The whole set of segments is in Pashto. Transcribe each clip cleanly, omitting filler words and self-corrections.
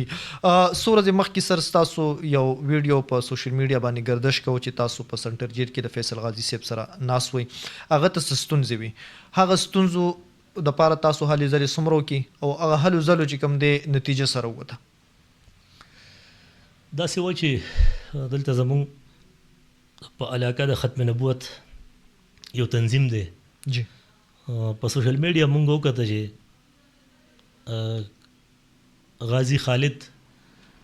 څو ورځې مخکې سر ستاسو یو ویډیو په سوشل میډیا باندې ګردش کوو چې تاسو په سنټر جیل کې د فیصل غازي صیب سره ناست وئ، هغه ته څه ستونزې وي، هغه ستونزو د پاره تاسو هلې ځلې څومره وکړې او هغه هلو ځلو چې کوم دی نتیجه څه راووته؟ داسې وه چې دلته زمونږ په علاقه د ختم نبوت یو تنظیم دی. جی. په سوشل میډیا مونږ وکته چې غازي خالد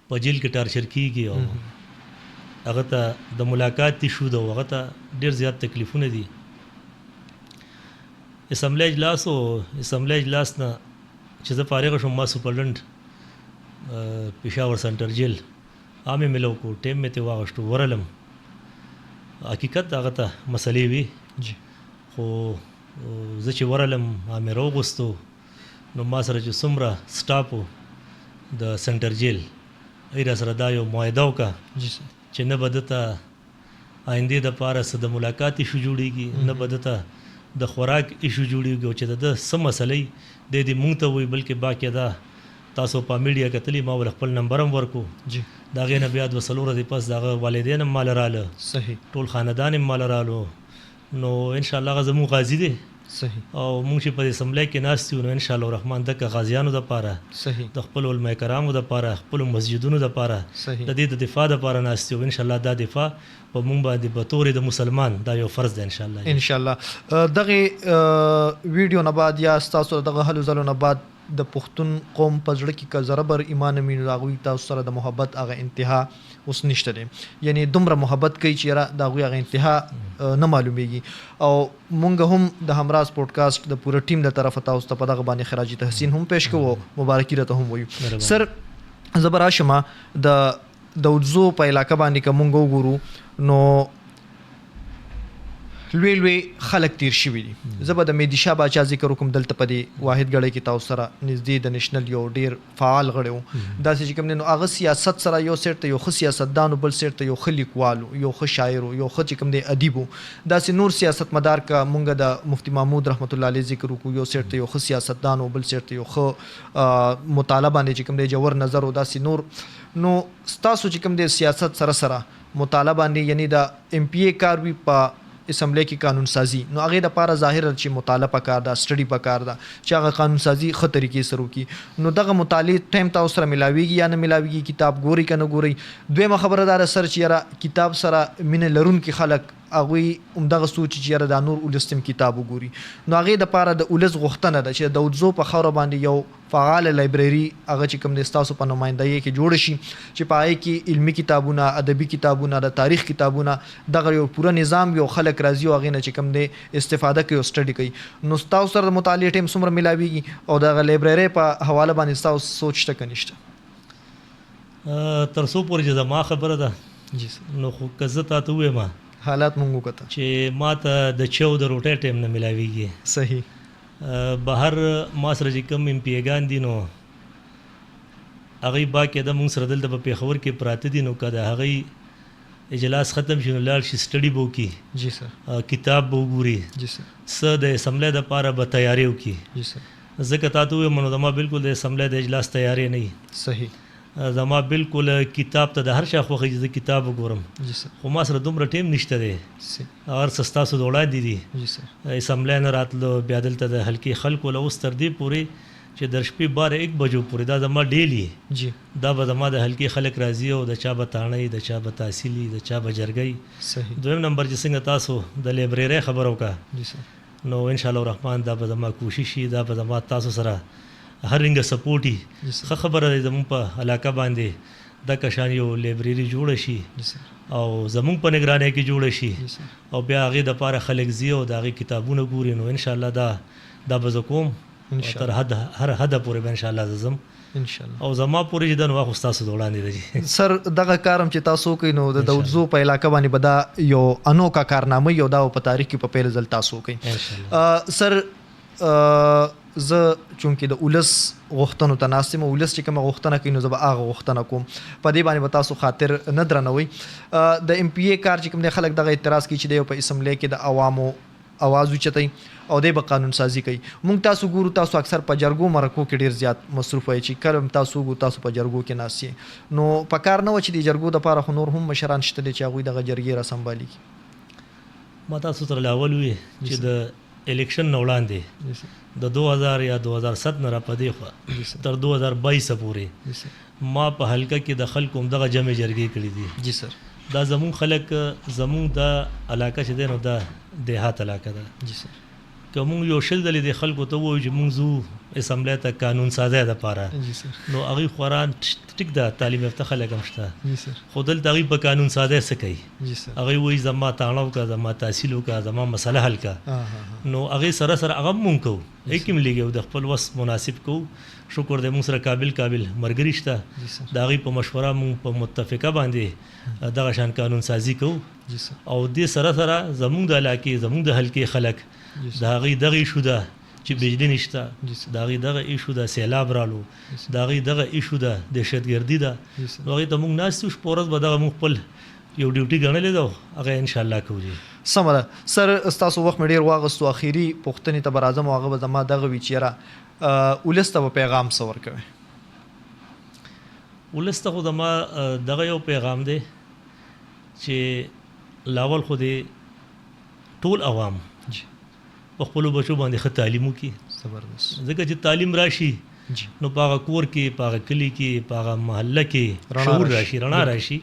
په جیل کې ټارچر کیږي او هغه ته د ملاقات ایشو ده او هغه ته ډیر زیات تکلیفونه دي. اسمبلی اجلاس او اسمبلی اجلاس نه چې زه فارغ شوم، ما سپرډنټ پېښور سنټر جیل عامې ملو کو، ټیم مې ته واغشتو، ورلم. حقیقت هغه ته مسلې وي. خو زه چې ورلم، عامې راوغوستو، نو ما سره چې څومره سټاف و د سنټر جیل، ای را سره دا یو معاهده وکړه چې نه به ده ته آیندې دپاره څه د ملاقات ایشو جوړېږي، نه به ده ته د خوراک ایشو جوړېږي، او چې د ده څه مسله وي، دی دې مونږ ته ووایي. بلکې باقاعده تاسو په میډیا کتلي، ما ول خپل نمبر هم ورکو. د هغې نه بیا 2-4 ورځې پس د هغه والدین هم ماله راله، ټول خاندان هم ماله رالو. نو انشاءالله هغه زموږ غازي دی. او مونږ چې په دې اسمبلۍ کې ناست یو، نو انشاءالله الرحمن دغه غازیانو دپاره، د خپل علماء کرامو دپاره، خپلو مسجدونو دپاره، د دې د دفاع دپاره ناست یو. انشاءالله دا دفاع په مونږ باندې بطور د مسلمان دا یو فرض دی انشاءالله. انشاءالله دغه ویډیو نه بعد یا ستاسو دغه هلو ځلو نه بعد د پښتون قوم په زړه کې که ذره بر ایمان وي، نو د هغوی تاسو سره د محبت هغه انتها اوس نشته دی. یعنی دومره محبت کوي چې یاره د هغوی هغه انتها نه معلومیږي. او مونږ هم د همراز پودکاسټ د پوره ټیم له طرفه تاسو ته په دغه باندې خراج تحسین هم پیش کوو، مبارکي راته هم وایو. سر، زه به راشم د داودزو په علاقه باندې. که مونږ وګورو نو لوی لوی خلک تیر شوي دي. زه به د مهدي شاه باچا ذکر وکړم. دلته په دې واحد ګړۍ کې تاسو سره نږدې د نېشنل یو ډیر فعال غړی و. داسې چې کوم دی نو هغه سیاست سره یو سیټ ته یو ښه سیاستدان و، بل سیټ ته یو ښه لیکوال و، یو ښه شاعر و، یو ښه چې کوم دی ادیب و. داسې نور سیاستمدار که مونږ د مفتي محمود رحمت الله علیه ذکر وکړو، یو سیټ ته یو ښه سیاستدان و، بل سیټ ته یو ښه مطالعه باندې چې کوم دی ژور نظر و، داسې نور. نو ستاسو چې کوم دی سیاست سره سره مطالعه باندې، یعنی د ایم پي ای کار وي په اسمبلی کې قانون سازي، نو هغې دپاره ظاهر ده چې مطالعه پکار ده، سټډي پکار ده چې هغه قانون سازي ښه طریقې سره وکړي. نو دغه مطالعې ټایم تاسو سره ملاویږي یا نه ملاویږي؟ کتاب ګورئ که نه ګورئ؟ دویمه خبره دا ده سر چې یاره کتاب سره مینه لرونکي خلک هغوی همدغه سوچ چې یاره دا نور ولس ته هم کتاب وګوري. نو هغې دپاره د ولس غوښتنه ده چې د داودزو په خاوره باندې یو فعاله لایبرري هغه چې کوم دی ستاسو په نمایندګۍ کې جوړه شي چې په هغې کې علمي کتابونه، ادبي کتابونه، د تاریخ کتابونه، دغه یو پوره نظام وي او خلک راځي او هغې نه چې کوم دی استفاده کوي او سټډي کوي. نو ستاسو سره د مطالعې ټایم څومره ملاویږي او دغه لایبررۍ په حواله باندې ستاسو سوچ شته که نشته؟ تر څو پورې چې زما خبره ده، جی سر، نو خو که زه تا ته ووایم حالات مونږ وکته چې ما ته د چو د روټۍ ټایم نه ملاویږي. بهر ما سره چې کوم ایم پي ګان دي، نو هغوی باقاعده مونږ سره دلته په پېښور کې پراته دي. نو که د هغوی اجلاس ختم شي، نو لاړ شي، سټډي به وکړي، جی سر کتاب به وګوري، جی سر څه د اسمبلۍ دپاره به تیاری وکړي. جی سر ځکه تا ته ووایم، نو زما بالکل د اسمبلۍ د اجلاس تیاری نه وي. زما بالکل کتاب ته د هر چا خوښه چې زه کتاب وګورم، جی سر خو ما سره دومره ټایم نشته دی. هر څه ستاسو د وړاندې دي. جی سر اسمبلۍ نه راتلو، بیا دلته د حلقې خلکو له اوس تر دې پورې چې د شپې 12-1 بجو پورې دا زما ډیلی دا به زما د حلقې خلک راځي او د چا به تاڼه، د چا به تحصیل، د چا به جرګه. دویم نمبر چې څنګه تاسو د لایبررۍ خبره وکړه، جی سر نو ان شاء الله الرحمن دا به زما کوشش وي، دا به زما تاسو سره هر رنګه سپورټ وي. جی سر ښه خبره ده، زموږ په علاقه باندې دغه شان یو لایبرري جوړه شي جی سر او زموږ په نگرانۍ کې جوړه شي جی سر او بیا هغې دپاره خلک ځي او د هغې کتابونه ګوري. نو ان شاء الله دا به زه کوم. ان شاء تر حد هر حده پورې به ان شاء الله زه ځم. ان شاء الله. او زما پورې چې ده، نو هغه ستاسو د وړاندې ده جي. سر، دغه کارم چې تاسو کوئ، نو د داودزو په علاقه باندې به دا یو انوکا کارنامه یو دا په تاریخ کې په پیل ځل تاسو کوئ. ان شاء الله. سر، زه چونکې د ولس غوښتنو ته ناست یم، ولس چې کومه غوښتنه کوي، نو زه به هغه غوښتنه کوم، په دې باندې به تاسو خاطر نه درنوئ. د ایم پي ای کار چې کوم دی، خلک دغه اعتراض کوي چې دی په اسمبلۍ کې د عوامو اواز اوچتوي او دی به قانون سازي کوي. موږ تاسو ګورو، تاسو اکثر په جرګو مرکو کې ډیر زیات مصروف یئ، چې کله هم تاسو وګورو تاسو په جرګو کې ناست یئ. نو پکار نه وه چې د جرګو دپاره خو نور هم مشران شته دي چې هغوی دغه جرګې را سمبالي کړي. ما تاسو تر لاول وی چې د الیکشن نه وړاندې د 2000 یا 2007 نه را په دې خوا تر 2022 پورې ما په حلقه کې د خلکو همدغه جمع جرګې کړې دي. جی سر. دا زمون خلک، زمون دا علاقه چې دی نو دا دیهات علاقه ده. جی سر. که مونږ یو شل ځلې د خلکو ته ووایو چې مونږ ځو اسمبلۍ ته قانون سازۍ دپاره، نو هغوی خورا ټیک ده، تعلیم یافته خلک هم شته، خو دلته هغوی په قانون سازۍ څه کوي؟ هغوی وایي زما تاڼه وکړه، زما تحصیل وکړه، زما مسله حل کړه. نو هغې سره سره هغه هم مونږ کوو، هغې کې هم لګیو د خپل وس مناسب کوو. شکر دی مونږ سره قابل قابل ملګري شته، د هغوی په مشوره مونږ په متفقه باندې دغه شان قانون سازي کوو. او دې سره سره زمونږ د علاقې، زمونږ د حلقې خلک د هغوی دغه ایشو ده چې بجلي نشته، د هغوی دغه ایشو ده سیلاب رالو، د هغوی دغه ایشو ده دهشتګردي ده، نو هغې ته مونږ ناست یو، شپه ورځ به دغه مونږ خپل یو ډیوټي ګڼلې ده او هغه انشاءالله کوو. جي سمه ده سر، ستاسو وخت مې ډېر واغستو. اخري پوښتنې ته به راځم او هغه به زما دغه وي چې یاره ولس ته به پیغام څه ورکوې؟ ولس ته خو زما دغه یو پیغام دی چې لاول خو دې ټول عوام په خپلو بچو باندې ښه تعلیم وکړي. زبردست. ځکه چې تعلیم راشي نو په هغه کور کې، په هغه کلي کې، په هغه محله کې شعور راشي، رڼا راشي.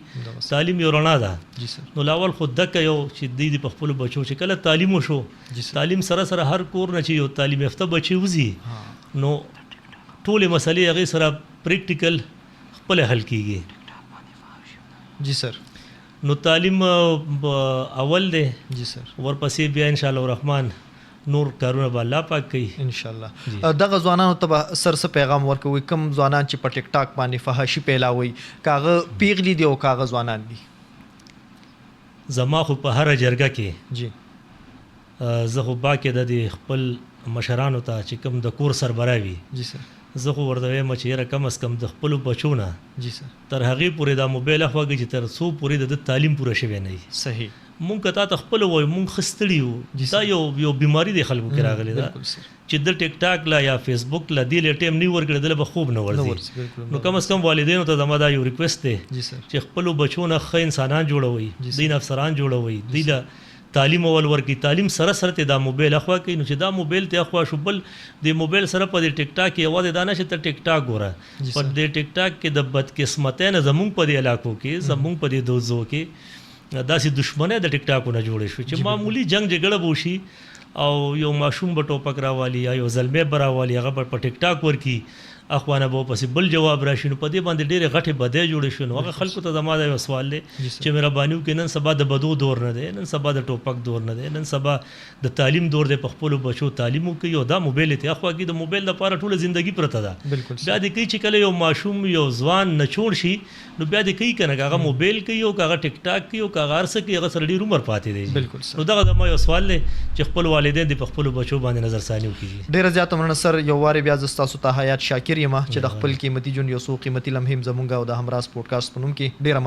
تعلیم یو رڼا ده. نو لاول خو دکه یو چې دوی دې په خپلو بچو چې کله تعلیم وشو، تعلیم سره سره هر کور نه چې یو تعلیم یافته بچی وځي نو ټولې مسلې هغې سره پریکټیکل خپله حل کیږي. جی سر. نو تعلیم اول دی. جی سر. ورپسې بیا ان شاء الله الرحمن نور کارونه به الله پاک کوي ان شاء الله. دغه ځوانانو ته به سر څه پیغام ورکوي، کوم ځوانان چې په ټیک ټاک باندې فحاشي پیلاوي، که هغه پیغلې دي او که هغه ځوانان دي؟ زما خو په هره جرګه کې جی زه خو باقاعده د خپل مشرانو ته چې کوم د کور سربراه وي، جی سر، زه خو ورته وایم چې یاره کم از کم د خپلو بچو نه جی سر تر هغې پورې دا موبایل اخوا کوي چې تر څو پورې د ده تعلیم پوره شوی نه وي. صحیح. مونږ که تا ته خپله وایو مونږ ښه ستړي یو، دا یو یو بیماري دی خلکو کې راغلې ده چې د ټیک ټاک لا یا فیسبوک لا دې له ټایم نه ورکړي دله به خوب نه ورځي. نو کم از کم والدینو ته زما دا یو ریکوست دی چې خپلو بچو نه ښه انسانان جوړوي، دوی نه افسران جوړوي، دوی له تعلیم اول ورکړي، تعلیم سره سره ته دا موبایل اخوا کوي. نو چې دا موبایل ته اخوا شو، بل د موبایل سره په دې ټیک ټاک کې یوازې دا نه چې ته ټیک ټاک ګوره، په دې ټیک ټاک کې د بدقسمتۍ نه زمونږ په دې علاقو کې، زمونږ په دې دوزو کې داسې دښمنۍ د ټیک ټاکونه جوړې شوې چې معمولي جنګ جګړه به وشي او یو ماشوم به ټوپک راوالي یا یو زلمی به راوالي، هغه به په ټیک ټاک ورکړي، اخوا نه به ورپسې بل جواب راشي. نو په دې باندې ډېرې غټې بدۍ جوړې شوې. نو هغه خلکو ته زما دا یو سوال دی چې مهرباني وکړئ، نن سبا د بدو دور نه دی، نن سبا د ټوپک دور نه دی، نن سبا د تعلیم دور دی، په خپلو بچو تعلیم وکړئ او دا موبایل ته اخوا کړئ. د موبایل لپاره ټوله زندګي پرته ده. بیا دې کوي چې کله یو ماشوم یو ځوان نچوړ شي نو بیا دې کوي که نه، که هغه موبایل کوي او که هغه ټیک ټاک کوي او که هغه هر څه کوي، هغه سره ډېر عمر پاتې دی. نو دغه زما یو سوال دی چې خپل والدین دې په خپلو بچو باندې نظر ثاني وکړي. ډېره زیاته مننه سر. یو وارې بیا زه ستاسو ته حیات شاکر یم چې د خپل قیمتي ژوند یو څو قیمتي لمحې زمونږ او د همراز پودکاسټ په نوم کې ډېره مننه.